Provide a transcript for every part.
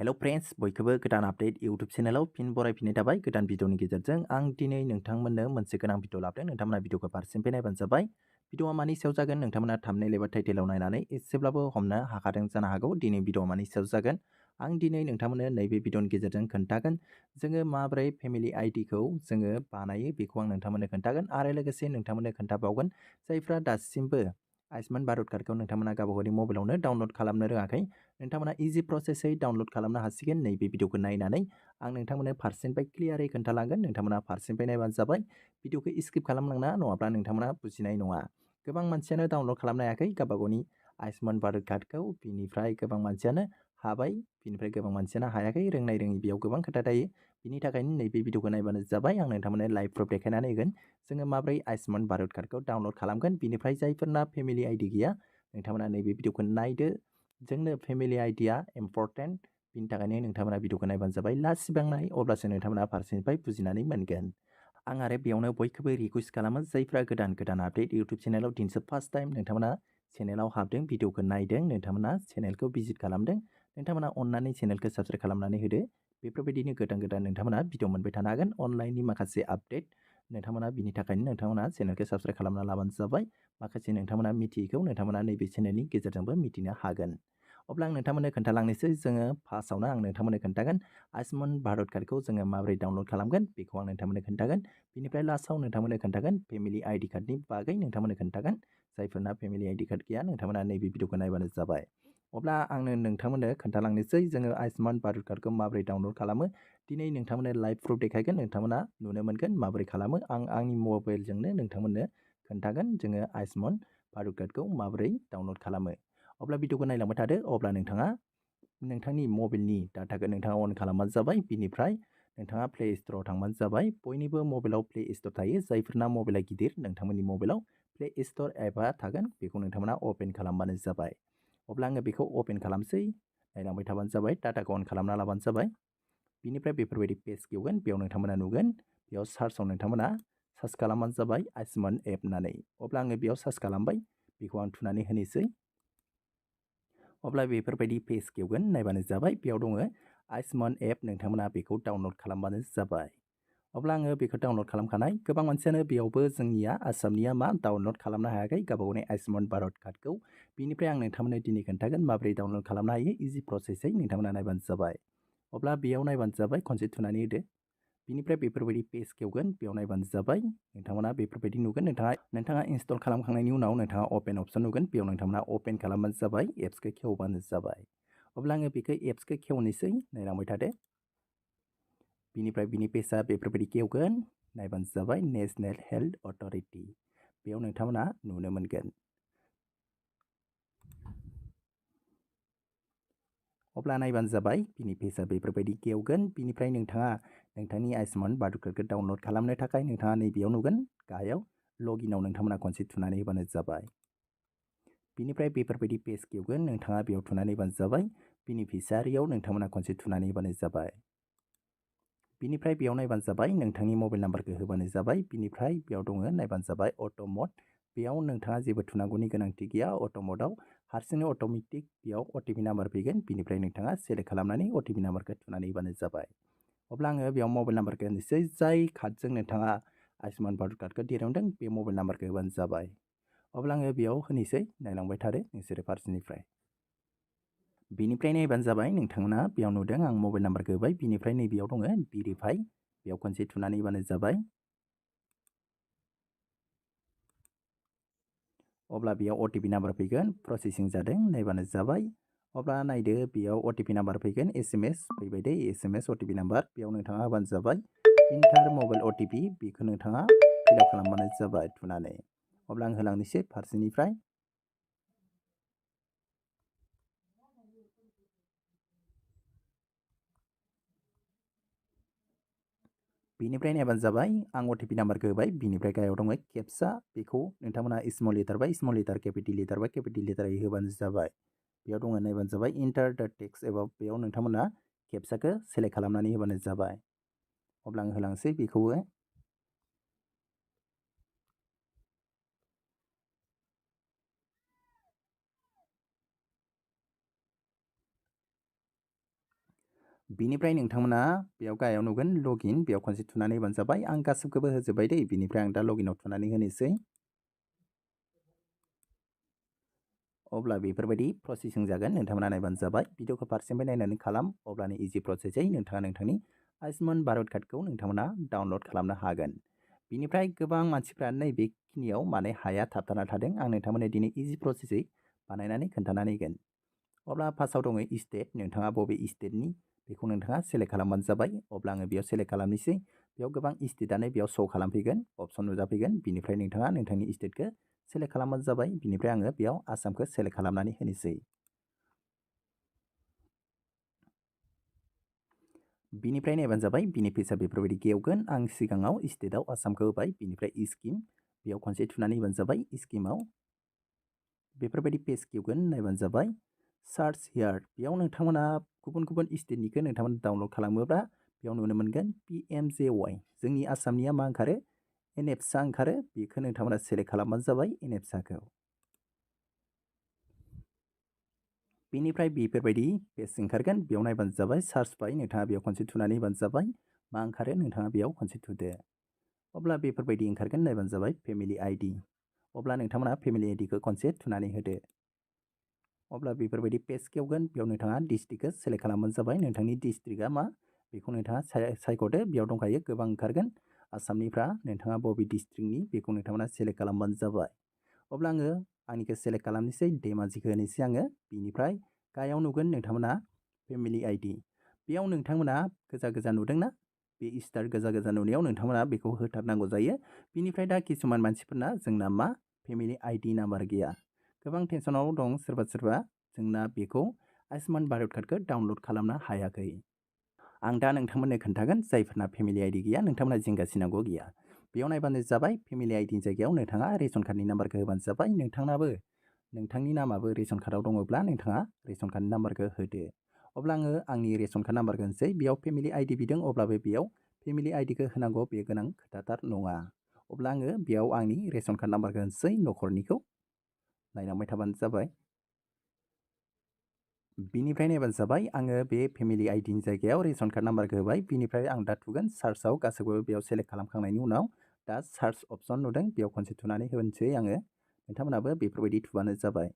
Hello friends बयखौबो गोदान update YouTube चेनेलाव फिन बरायफिननाय थाबाय गोदान भिडिअनि गेजेरजों आं दिनै नोंथांमोननो मोनसे गोनां भिडिअ लाबोदों नोंथांमोना भिडिअखौ फारसेनिफ्राय नायबानो जाबाय भिडिअआ मानि सायाव जागोन नोंथांमोना थाम्बनेल एबा टाइटेलाव नायनानै एसेब्लाबो हमनो हाखादों जानो हागौ दिनै भिडिअआ मानि सायाव जागोन आं दिनै नोंथांमोननो नैबे भिडिअनि गेजेरजों खोन्थागोन जोङो माबोरै फेमिलि आइडिखौ जोङो बानायो बेखौ आं नोंथांमोननो खोन्थागोन आरो लोगोसे नोंथांमोननो खोन्थाबावगोन जायफ्रा दासिमबो आयुष्मान भारत कार्डखौ नोंथांमोना गावबागावनि मबाइलावनो डाउनलड खालामनो रोङाखै नोंथांमोना इजि प्रसेसै डाउनलड खालामनो हासिगोन नैबे भिडिअखौ नायनानै आं नोंथांमोननो फारसेनिफ्राय क्लियारै खोन्थालांगोन नोंथांमोना फारसेनिफ्राय नायबानो जाबाय भिडिअखौ स्किप खालामनाङा नङाब्ला नोंथांमोना बुजिनाय नङा गोबां मानसियानो डाउनलड खालामनो हायाखै गावबागावनि आयुष्मान भारत कार्डखौ बिनिफ्राय गोबां मानसियानो हाबाय बिनिफ्राय गोबां मानसियानो हायाखै रोंनाय रोङि बेयाव गोबां खोथा थायो बिनि थाखायनो नैबे भिडिअखौ नायबानो जाबाय आं नोंथांमोननो लाइभ प्रुफ देखायनानै होगोन जोङो माबोरै आयुष्मान भारत कार्डखौ डाउनलड खालामगोन बिनिफ्राय जायफोरना फेमिलि आइडि गैया नोंथांमोना नैबे भिडिअखौ नायदो जोंनो फेमिलि आइडिया इम्परटेन्ट बिनि थाखायनो नोंथांमोना भिडिअखौ नायबानो जाबाय लास्ट सिबां नाय अब्लासो नोंथांमोना फारसेनिफ्राय बुजिनानै मोनगोन आं आरो बेयावनो बयखौबो रिक्वेस्ट खालामो जायफ्रा गोदान आपडेट यूट्यूब चेनेलाव दिनैसो फार्स्ट टाइम नोंथांमोना चेनेलाव हाबदों भिडिअखौ नायदों नोंथांमोना चेनेलखौ भिजिट खालामदों नोंथांमोना अननानै चेनेलखौ साबस्क्राइब खालामनानै होदो बेफोरबायदिनो गोदान नोंथांमोना भिडिअ मोनबाय थानो हागोन अनलाइननि माखासे आपडेट नोंथांमोना बिनि थाखायनो नोंथांमोना चेनेलखौ साबस्क्राइब खालामना लाबानो जाबाय माखासे नोंथांमोना मिथियैखौ नोंथांमोना नैबे चेनेलनि गेजेरजोंबो मिथिनो हागोन अब्ला आं नोंथांमोननो खोन्थालांनोसै जोङो फार्स्टआवनो आं नोंथांमोननो खोन्थागोन आयुष्मान भारत कार्डखौ जोङो माबोरै डाउनलड खालामगोन बेखौ आं नोंथांमोननो खोन्थागोन बिनिफ्राय लास्टआव नोंथांमोननो खोन्थागोन फेमिलि आइडि कार्डनि बागै नोंथांमोननो खोन्थागोन जायफोरना फेमिलि आइडि कार्ड गैया नोंथांमोना नैबे भिडिअखौ नायबानो जाबाय अब्ला आंनो नोंथांमोननो खोन्थालांनोसै जोङो आयुष्मान भारत कार्डखौ माबोरै डाउनलड खालामो दिनै नोंथांमोननो लाइभ प्रुफ देखायगोन नोंथांमोना नुनो मोनगोन माबोरै खालामो आं आंनि मबाइलजोंनो नोंथांमोननो खोन्थागोन जोङो आयुष्मान भारत कार्डखौ माबोरै डाउनलड खालामो अब्ला भिडिअखौ नायलांबाय थादो अब्ला नोंथाङा नोंथांनि मबाइलनि डाटाखौ नोंथाङा अन खालामबानो जाबाय बिनिफ्राय नोंथाङा प्ले स्ट'राव थांबानो जाबाय बयनिबो मबाइलाव प्ले स्ट'र थायो जायफोरना मबाइला गिदिर नोंथांमोननि मबाइलाव प्ले स्ट'र एपआ थागोन बेखौ नोंथांमोना अपेन खालामबानो जाबाय अब्ला आङो बेखौ अपेन खालामसै नायलांबाय थाबानो जाबाय डाटाखौ अन खालामना लाबानो जाबाय बिनिफ्राय बेफोरबायदि पेज खेवगोन बेयाव नोंथांमोना नुगोन बेयाव सार्चआव नोंथांमोना सार्च खालामबानो जाबाय आयुष्मान एप होननानै अब्ला आङो बेयाव सार्च खालामबाय बेखौ आं थुनानै होनोसै अब्ला बेफोरबायदि पेज खेवगोन नायबानो जाबाय बेयाव दङ आयुष्मान एप नोंथांमोना बेखौ डाउनलड खालामबानो जाबाय अब्ला आङो बेखौ डाउनलड खालामखानाय गोबां मानसियानो बेयावबो जोंनिया आसामनिया मा डाउनलड खालामनो हायाखै गावबागावनि आयुष्मान भारत कार्डखौ बिनिफ्राय आं नोंथांमोननो दिनै खोन्थागोन माबोरै डाउनलड खालामनो हायो इजि प्रसेसै नोंथांमोना नायबानो जाबाय अब्ला बेयाव नायबानो जाबाय खनसे थुनानै होदो बिनिफ्राय बेफोरबायदि पेज खेवगोन बेयाव नायबानो जाबाय नोंथांमोना बेफोरबायदि नुगोन नोंथाङा इनस्टल खालामखांनायनि उनाव नोंथाङा अपेन अप्शन नुगोन बेयाव नोंथांमोना अपेन खालामबानो जाबाय एप्सखौ खेवबानो जाबाय अब्ला आङो बेखौ एप्सखौ खेवनोसै नायलांबाय थादो बिनिफ्राय बिनि पेजआ बेफोरबायदि खेवगोन नायबानो जाबाय नेशनेल हेल्थ अथरिटि बेयाव नोंथांमोना नुनो मोनगोन अब्ला नायबानो जाबाय बिनि पेजआ बेफोरबायदि खेवगोन बिनिफ्राय नोंथाङा नोंथांनि आयुष्मान भारत कार्डखौ डाउनलड खालामनो थाखाय नोंथाङा नैबेयाव नुगोन गाहायाव लगिनआव नोंथांमोना खनसे थुनानै होबानो जाबाय बिनिफ्राय बेफोरबायदि पेज खेवगोन नोंथाङा बेयाव थुनानै होबानो जाबाय बेनिफिसारियाव नोंथांमोना खनसे थुनानै होबानो जाबाय बिनिफ्राय बेयाव नायबानो जाबाय नोंथांनि मबाइल नाम्बारखौ होबानो जाबाय बिनिफ्राय बेयाव दङ नायबानो जाबाय अट'मड बेयाव नोंथाङा जेबो थुनांगौनि गोनांथि गैया अट'मडआव हारसिंनो अट'मेटिक बेयाव अटिपि नाम्बार फैगोन बिनिफ्राय नोंथाङा सेलेक्ट खालामनानै अटिपि नाम्बारखौ थुनानै होबानो जाबाय अब्ला आङो बेयाव मबाइल नाम्बारखौ होनोसै जाय कार्डजों नोंथाङा आयुष्मान भारत कार्डखौ दिहुनदों बे मबाइल नाम्बारखौ होबानो जाबाय अब्ला आङो बेयाव होनोसै नायलांबाय थादो नोंसोरो फारसेनिफ्राय बिनिफ्राय नायबानो जाबाय नोंथांमोना बेयाव नुदों आं मबाइल नाम्बारखौ होबाय बिनिफ्राय नैबेयाव दङ भेरिफाइ बेयाव खनसे थुनानै होबानो जाबाय अब्ला बेयाव अटिपि नाम्बार फैगोन प्रसेसिं जादों नायबानो जाबाय अब्ला नायदो बेयाव अटिपि नाम्बार फैगोन एसएमएस फैबाय दे एसएमएस अटिपि नाम्बार बेयाव नोंथाङा होबानो जाबाय इन्टार मबाइल अटिपि बेखौ नोंथाङा फिलआप खालामबानो जाबाय थुनानै अब्ला आं होलांनोसै फारसेनिफ्राय बिनिफ्राय नायबानो जाबाय आं अटिपि नाम्बारखौ होबाय बिनिफ्राय गाहायाव दङ केपसा बेखौ नोंथांमोना स्मल लेटार बा स्मल लेटार केपिटेल लेटार बा केपिटेल लेटारै होबानो जाबाय बेयाव दङ नायबानो जाबाय इन्टार द टेक्स्ट एबा बेयाव नोंथांमोना केपसाखौ सेलेक्ट खालामनानै होबानो जाबाय अब्ला आं होलांसै बेखौबो बिनिफ्राय नोंथांमोना बेयाव गाहायाव नुगोन लगिन, बेयाव खनसे थुनानै होबानो जाबाय। आं गासिबखौबो होजोब्बाय दै, बिनिफ्राय आं दा लगिनाव थुनानै होनोसै। अब्ला बेफोरबायदि प्रसेसिं जागोन, नोंथांमोना नायबानो जाबाय। भिडिअखौ फारसेनिफ्राय नायनानै खालाम, अब्लानो इजि प्रसेसै नोंथाङा नोंथांनि आयुष्मान भारत कार्डखौ नोंथांमोना डाउनलड खालामनो हागोन। बिनिफ्राय गोबां मानसिफ्रा नैबेखिनियाव माने हाया थाबथाना थादों। आं नोंथांमोननो दिनै इजि प्रसेसै बानायनानै खोन्थानानै होगोन। अब्ला फार्स्टआव दङ स्टेट, नोंथाङा बबे स्टेटनि बेखौ नोंथाङा सेलेक्ट खालामबानो जाबाय। अब्ला आङो बेयाव सेलेक्ट खालामनोसै। बेयाव गोबां स्टेटआनो बेयाव शो खालामफैगोन, अप्सन नुजाफैगोन। बिनिफ्राय नोंथाङा नोंथांनि स्टेटखौ सेलेक्ट खालामबानो जाबाय। बिनिफ्राय आङो बेयाव आसामखौ सेलेक्ट खालामनानै होनोसै। बिनिफ्राय नायबानो जाबाय, बिनि पेजआ बेफोरबायदि गेवगोन। आं सिगाङाव स्टेटआव आसामखौ होबाय, बिनिफ्राय स्किम बेयाव खनसे थुनानै होबानो जाबाय। स्किमाव बेफोरबायदि पेज गेवगोन, नायबानो जाबाय। सार्च हियार, बेयाव नोंथांमोना गुबुन गुबुन स्टेटनिखौ नोंथांमोना डाउनलड खालामोब्ला बेयाव नुनो मोनगोन PMJY, जोंनि आसामनिया मा ओंखारो एनएफसा ओंखारो। बेखौ नोंथांमोना सेलेक्ट खालामबानो जाबाय एनएफसाखौ। बेनिफ्राय बेफोरबायदि पेज ओंखारगोन, बेयाव नायबानो जाबाय। सार्च बाय, नोंथाङा बेयाव खनसे थुनानै होबानो जाबाय। मा ओंखारो नोंथाङा बेयाव खनसे थुदो। अब्ला बेफोरबायदि ओंखारगोन, नायबानो जाबाय फेमिलि आइडि। अब्ला नोंथांमोना फेमिलि आइडिखौ खनसे थुनानै होदो। अब्ला बेफोरबायदि पेज खेवगोन, बेयाव नोंथाङा डिस्ट्रिक्टखौ सेलेक्ट खालामबानो जाबाय। नोंथांनि डिस्ट्रिक्टआ मा बेखौ नोंथाङा सायख'दो। बेयाव दंखायो गोबां ओंखारगोन आसामनिफ्रा, नोंथाङा बबे डिस्ट्रिक्टनि बेखौ नोंथांमोना सेलेक्ट खालामबानो जाबाय। अब्ला आङो आंनिखौ सेलेक्ट खालामनोसै, धेमाजिखौ होनोसै आङो। बिनिफ्राय गाहायाव नुगोन नोंथांमोना फेमिलि आइडि। बेयाव नोंथांमोना गोजा गोजा नुदोंना, बे स्टार गोजा गोजा नुनायाव नोंथांमोना बेखौ होथारनांगौ जायो। बिनिफ्राय दा किसुमान मानसिफोरना जोंना मा फेमिलि आइडि नाम्बार गैया, गोबां टेनसनाव दं सोरबा सोरबा। जोंना बेखौ आयुष्मान भारत कार्डखौ डाउनलड खालामनो हायाखै। आं दा नोंथांमोननो खोन्थागोन, जायफोरना फेमिलि आइडि गैया नोंथांमोना जिंगासिनांगौ गैया। बेयाव नायबानो जाबाय, फेमिलि आइडिनि जायगायाव नोंथाङा रेशन कार्डनि नाम्बारखौ होबानो जाबाय। नोंथांनि नामाबो रेशन कार्डआव दङब्ला नोंथाङा रेशन कार्डनि नाम्बारखौ होदो। अब्ला आङो आंनि रेशन कार्ड नाम्बारखौ होनोसै। बेयाव फेमिलि आइडि बिदों, अब्लाबो बेयाव फेमिलि आइडिखौ होनांगौ बे गोनां खोथाथार नङा। अब्ला आङो बेयाव आंनि रेशन कार्ड नाम्बारखौ होनोसै, न'खरनिखौ नायलांबाय थाबानो जाबाय। बिनिफ्राय नायबानो जाबाय, आङो बे फेमिलि आइडिनि जायगायाव रेशन कार्ड नाम्बारखौ होबाय। बिनिफ्राय आं दा थुगोन सार्चआव, गासैबो बेयाव सेलेक्ट खालामखांनायनि उनाव दा सार्च अपसन नुदों, बेयाव खनसे थुनानै होनोसै आङो। नोंथांमोनाबो बेफोरबायदि थुबानो जाबाय।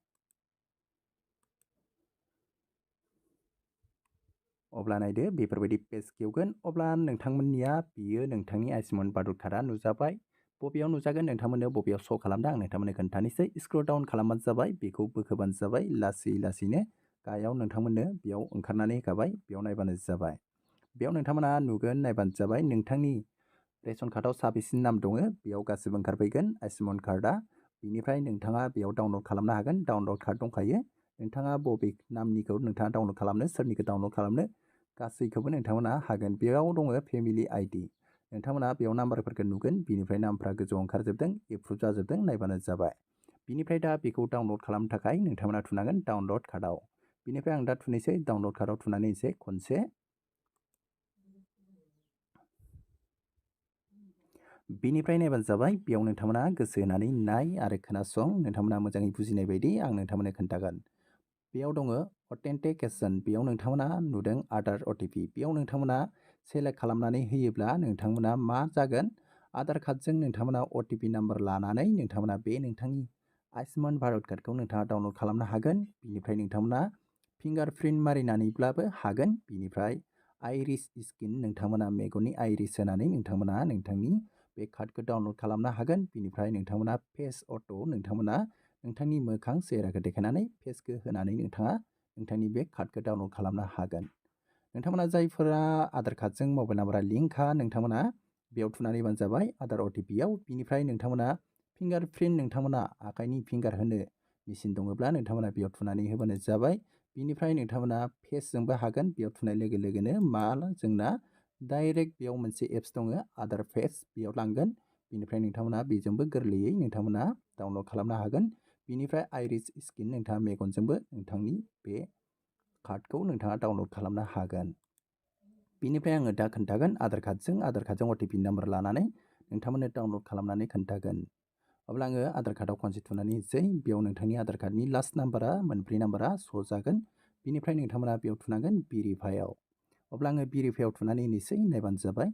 अब्ला नायदो बेफोरबायदि पेज गेवगोन। अब्ला नोंथांमोननिया बियो नोंथांनि आयुष्मान भारत कार्डआ नुजाबाय। बबेयाव नुजागोन नोंथांमोननो बबेयाव शो खालामदों आं नोंथांमोननो खोन्थानोसै। स्क्रल डाउन खालामबानो जाबाय, बेखौ बोखोबानो जाबाय लासै लासैनो। गाहायाव नोंथांमोननो बेयाव ओंखारनानै होखाबाय, बेयाव नायबानो जाबाय। बेयाव नोंथांमोना नुगोन, नायबानो जाबाय नोंथांनि रेशन कार्डआव साबेसे नाम दङ, बेयाव गासिबो ओंखारफैगोन आयुष्मान कार्डआ। बिनिफ्राय नोंथाङा बेयाव डाउनलड खालामनो हागोन, डाउनलड कार्ड दंखायो। नोंथाङा बबे नामनिखौ नोंथाङा डाउनलड खालामनो, सोरनिखौ डाउनलड खालामनो, गासैखौबो नोंथांमोना हागोन। बेयाव दङ फेमिलि आइडि, नोंथांमोना बेयाव नाम्बारफोरखौ नुगोन। बिनिफ्राय नामफ्रा गोजौआव ओंखारजोबदों, एप्रुभ जाजोबदों, नायबानो जाबाय। बिनिफ्राय दा बेखौ डाउनलड खालामनो थाखाय नोंथांमोना थुनांगोन डाउनलड कार्डआव। बिनिफ्राय आं दा थुनोसै, डाउनलड कार्डआव थुनानै होनोसै खनसे। बिनिफ्राय नायबानो जाबाय, बेयाव नोंथांमोना गोसो होनानै नाय आरो खोनासं, नोंथांमोना मोजाङै बुजिनाय बायदि आं नोंथांमोननो खोन्थागोन। बेयाव दङ अथेन्टिकेसन, बेयाव नोंथांमोना नुदों आधार OTP। बेयाव नोंथांमोना सेलेक्ट खालामनानै होयोब्ला नोंथांमोना मा जागोन, आधार कार्डजों नोंथांमोना OTP नाम्बार लानानै नोंथांमोना बे नोंथांनि आयुष्मान भारत कार्डखौ नोंथाङा डाउनलड खालामनो हागोन। बिनिफ्राय नोंथांमोना फिंगारप्रिन्ट मारिनानैब्लाबो हागोन। बिनिफ्राय आइरिस स्केन, नोंथांमोना मेगननि आइरिस होनानै नोंथांमोना नोंथांनि बे कार्डखौ डाउनलड खालामनो हागोन। बिनिफ्राय नोंथांमोना फेस अट', नोंथांमोना नोंथांनि मोखां चेहेराखौ देखायनानै फेसखौ होनानै नोंथाङा नोंथांनि बे कार्डखौ डाउनलड खालामनो हागोन। नोंथांमोना जायफोरा आधार कार्डजों मबाइल नाम्बारा लिंकखा, नोंथांमोना बेयाव थुनानै होबानो जाबाय आधार OTPआव। बिनिफ्राय नोंथांमोना फिंगारप्रिन्ट, नोंथांमोना आखाइनि फिंगार होनो मेसिन दङब्ला नोंथांमोना बेयाव थुनानै होबानो जाबाय। बिनिफ्राय नोंथांमोना फेसजोंबो हागोन। बेयाव थुनाय लोगो लोगोनो मा जोंना डाइरेक्ट बेयाव मोनसे एप्स दङ आधार फेस, बेयाव लांगोन। बिनिफ्राय नोंथांमोना बेजोंबो गोरलैयै नोंथांमोना डाउनलड खालामनो हागोन। बिनिफ्राय आइरिस स्केन, नोंथाङा मेगनजोंबो नोंथांनि बे कार्डखौ नोंथाङा डाउनलड खालामनो हागोन। बिनिफ्राय आङो दा खोन्थागोन आधार कार्डजों OTP नाम्बार लानानै नोंथांमोननो डाउनलड खालामनानै खोन्थागोन। अब्ला आङो आधार कार्डआव खनसे थुनानै होनोसै। बेयाव नोंथांनि आधार कार्डनि लास्ट नाम्बारा, मोनब्रै नाम्बारा श' जागोन। बिनिफ्राय नोंथांमोना बेयाव थुनांगोन भेरिफाइआव। अब्ला आङो भेरिफाइआव थुनानै होनोसै, नायबानो जाबाय।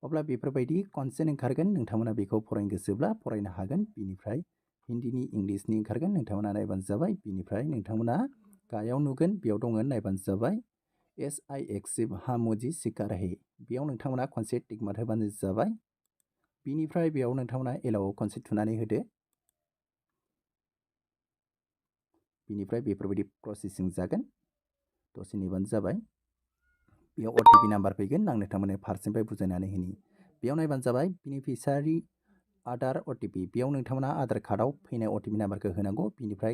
अब्ला बेफोरबायदि कनसेन्ट ओंखारगोन, नोंथांमोना बेखौ फरायनो गोसोब्ला फरायनो हागोन। बिनिफ्राय हिन्दीनि इंलिसनि ओंखारगोन, नोंथांमोना नायबानो जाबाय। बिनिफ्राय नोंथांमोना गाहायाव नुगोन, बेयाव दङ, नायबानो जाबाय। SI एक्सेप्ट हामुजी सिकार है, बेयाव नोंथांमोना खनसे टिक मार्क होबानो जाबाय। बिनिफ्राय बेयाव नोंथांमोना एलाउआव खनसे थुनानै होदो। बिनिफ्राय बेफोरबायदि प्रसेसिं जागोन, दसे नेबानो जाबाय। बेयाव OTP नाम्बार फैगोन, आं नोंथांमोननो फारसेनिफ्राय बुजायनानै होनि। बेयाव नायबानो जाबाय बेनिफिसारि आधार OTP, बेयाव नोंथांमोना आधार कार्डआव फैनाय OTP नाम्बारखौ होनांगौ। बिनिफ्राय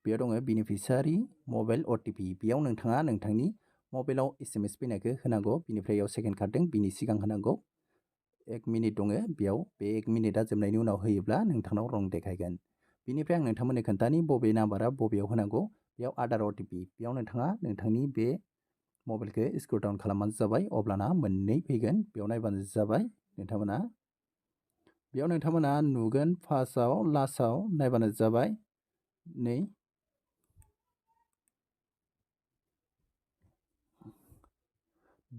बेयाव दङ बेनिफिसारि मबाइल OTP, बेयाव नोंथाङा नोंथांनि मबाइलाव SMS फैनायखौ होनांगौ। बिनिफ्राय बेयाव सेकेन्ड कार्ड दं, बिनि सिगां होनांगौ। 1 मिनिट दङ, बेयाव बे 1 मिनिटआ जोबनायनि उनाव होयोब्ला नोंथांनाव रं देखायगोन। बिनिफ्राय आं नोंथांमोननो खोन्थानि बबे नाम्बारा बबेयाव होनांगौ। बेयाव आधार OTP, बेयाव नोंथाङा नोंथांनि बे मबाइलखौ स्क्रल डाउन खालामबानो जाबाय, अब्लाना मोननै फैगोन, बेयाव नायबानो जाबाय। बेयाव नोंथांमोना नुगोन फार्स्टआव लास्टआव नायबानो जाबाय। नै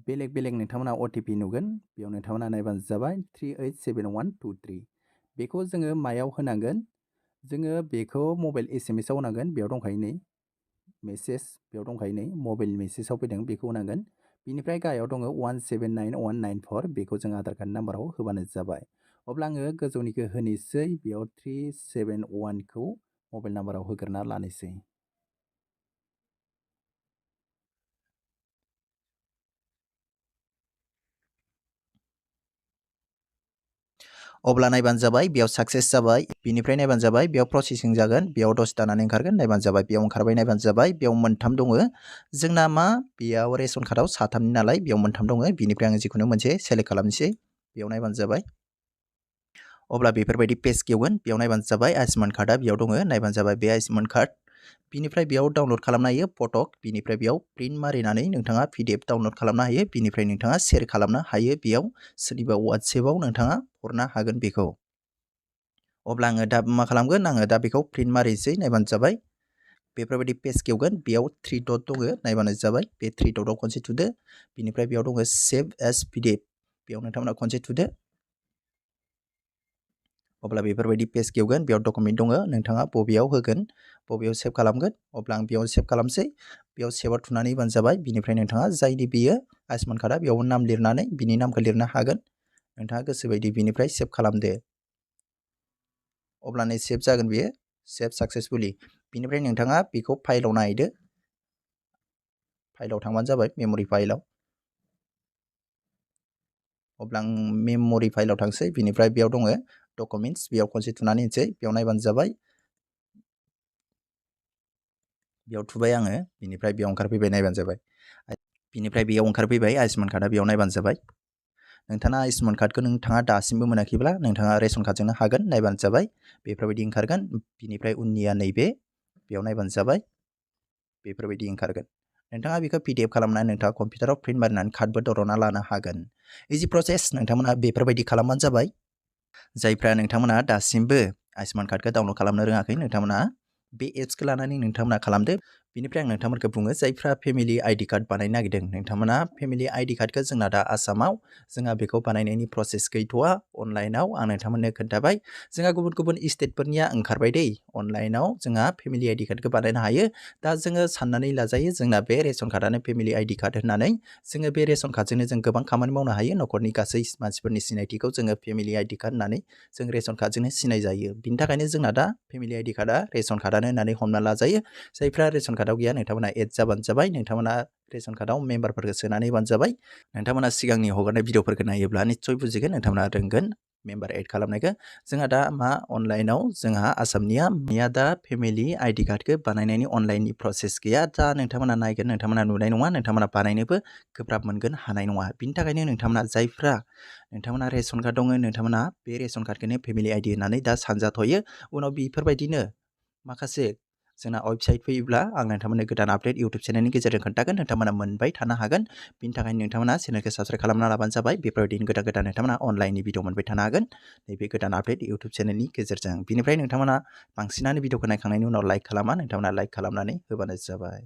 बेलेग बेलेग नोंथांमोना OTP नुगोन, बेयाव नोंथांमोना नायबानो जाबाय 387123। बेखौ जोङो मायाव होनांगोन, जोङो बेखौ मबाइल SMS आव होनांगोन। बेयाव दंखायो नै मेसेज, बेयाव दंखायो नै मबाइल मेसेजाव फैदों, बेखौ होनांगोन। बिनिफ्राय गाहायाव दङ 179194, बेखौ जों आधार कार्ड नाम्बाराव होबानो जाबाय। अब्ला आङो गोजौनिखौ होनोसै, बेयाव 371खौ मबाइल नाम्बाराव होग्रोना लानोसै। अब्ला नायबानो जाबाय, बेयाव साक्सेस जाबाय। बिनिफ्राय नायबानो जाबाय, बेयाव प्रसेसिं जागोन, बेयाव दसे दानानै ओंखारगोन, नायबानो जाबाय। बेयाव ओंखारबाय, नायबानो जाबाय। बेयाव मोनथाम दङ जोंना, मा बेयाव रेशन कार्डआव साथामनि नालाय बेयाव मोनथाम दङ। बिनिफ्राय आङो जिखुनु मोनसे सेलेक्ट खालामनोसै, बेयाव नायबानो जाबाय। अब्ला बेफोरबायदि पेज गेवगोन, बेयाव नायबानो जाबाय। आयुष्मान कार्डआ बेयाव दङ, नायबानो जाबाय बे आयुष्मान कार्ड। बिनिफ्राय बेयाव डाउनलड खालामनो हायो फटक, बिनिफ्राय बेयाव प्रिन्ट मारिनानै नोंथाङा PDF डाउनलड खालामनो हायो। बिनिफ्राय नोंथाङा शेयार खालामनो हायो, बेयाव सोरनिबा WhatsAppआव नोंथाङा हरनो हागोन बेखौ। अब्ला आङो दा मा खालामगोन, आङो दा बेखौ प्रिन्ट मारिसै, नायबानो जाबाय। बेफोरबायदि पेज गेवगोन, बेयाव 3 डट दङ, नायबानो जाबाय। बे 3 डटआव खनसे थुदो। बिनिफ्राय बेयाव दङ सेभ एस PDF, बेयाव नोंथांमोना खनसे थुदो। अब्ला बेफोरबायदि पेज गेवगोन, बेयाव डकुमेन्ट दङ, नोंथाङा बबेयाव होगोन, बबेयाव सेभ खालामगोन। अब्ला आं बेयाव सेभ खालामसै, बेयाव सेभआव थुनानै होबानो जाबाय। बिनिफ्राय नोंथाङा जायनि बेयो आयुष्मान कार्डआ, बेयाव नाम लिरनानै बिनि नामखौ लिरनो हागोन, नोंथाङा गोसोबायदि। बिनिफ्राय सेभ खालामदो, अब्लानो सेभ जागोन बेयो, सेभ साक्सेसफुलि। बिनिफ्राय नोंथाङा बेखौ फाइलाव नायदो, फाइलाव थांबानो जाबाय, मेम'रि फाइलाव। अब्ला आं मेम'रि फाइलाव थांसै, बिनिफ्राय बेयाव दङ डकुमेन्टस, बेयाव खनसे थुनानै होनोसै, बेयाव नायबानो जाबाय। बेयाव थुबाय आङो, बिनिफ्राय बेयाव ओंखारफैबाय, नायबानो जाबाय। बिनिफ्राय बेयाव ओंखारफैबाय आयुष्मान कार्डआ, बेयाव नायबानो जाबाय। नोंथाङा आयुष्मान कार्डखौ नोंथाङा दासिमबो मोनाखैब्ला नोंथाङा रेशन कार्डजोंनो हागोन, नायबानो जाबाय। बेफोरबायदि ओंखारगोन। बिनिफ्राय उननिया नैबे, बेयाव नायबानो जाबाय। बेफोरबायदि ओंखारगोन। नोंथाङा बेखौ PDF खालामनानै नोंथाङा कम्पिउटाराव प्रिन्ट मारिनानै कार्डबो दर'ना लानो हागोन। इजि प्रसेस, नोंथांमोना बेफोरबायदि खालामबानो जाबाय। जायफ्रा नोंथांमोना दासिमबो आयुष्मान कार्डखौ डाउनलड खालामनो रोङाखै, नोंथांमोना बे एप्सखौ लानानै नोंथांमोना खालामदो। बिनिफ्राय आं नोंथांमोनखौ बुङो, जायफ्रा फेमिलि ID कार्ड बानायनो नागिरदों, नोंथांमोना फेमिलि ID कार्डखौ जोंना दा आसामाव जोंहा बेखौ बानायनायनि प्रसेस गैथ'वा। अनलाइनाव आं नोंथांमोननो खोन्थाबाय, जोंहा गुबुन गुबुन स्टेटफोरनिया ओंखारबाय दै, अनलाइनाव जोंहा फेमिलि ID कार्डखौ बानायनो हायो। दा जोङो साननानै लाजायो, जोंना बे रेशन कार्डआनो फेमिलि ID कार्ड होननानै। जोङो बे रेशन कार्डजोंनो जों गोबां खामानि मावनो हायो, न'खरनि गासै मानसिफोरनि सिनायथिखौ जोङो फेमिलि ID कार्ड होननानै जों रेशन कार्डजोंनो सिनाय जायो। बिनि थाखायनो जोंना दा फेमिलि ID कार्डआ रेशन कार्डआनो होननानै हमना लाजायो। जायफ्रा रेशन कार्डआव गैया, नोंथांमोना एड जाबानो जाबाय, नोंथांमोना रेशन कार्डआव मेम्बारफोरखौ सोनानै होबानो जाबाय। नोंथांमोना सिगांनि हगारनाय भिडिअफोरखौ नायोब्ला निस्सय बुजिगोन, नोंथांमोना रोंगोन मेम्बार एड खालामनायखौ। जोंहा दा मा अनलाइनाव जोंहा आसामनिया दा फेमिलि ID कार्डखौ बानायनायनि अनलाइननि प्रसेस गैया। दा नोंथांमोना नायगोन, नोंथांमोना नुनाय नङा, नोंथांमोना बानायनोबो गोब्राब मोनगोन, हानाय नङा। बिनि थाखायनो नोंथांमोना रेशन कार्ड दङ, नोंथांमोना बे रेशन कार्डखौनो फेमिलि ID होननानै दा सानजाथ'यो। उनाव बेफोरबायदिनो माखासे जोंना वेबसाइट फैयोब्ला आं नोंथांमोननो गोदान आपडेट इउटुब चेनेलनि गेजेरजों खोन्थागोन, नोंथांमोना मोनबाय थानो हागोन। बिनि थाखायनो नोंथांमोना चेनेलखौ साबस्क्राइब खालामना लाबानो जाबाय। बेफोरबायदिनो गोदान गोदान नोंथांमोना अनलाइननि भिडिअ मोनबाय थानो हागोन, नैबे गोदान आपडेट इउटुब चेनेलनि गेजेरजों। बिनिफ्राय नोंथांमोना बांसिनानो भिडिअखौ नायखांनायनि उनाव लाइक खालामा, नोंथांमोना लाइक खालामनानै होबानो जाबाय।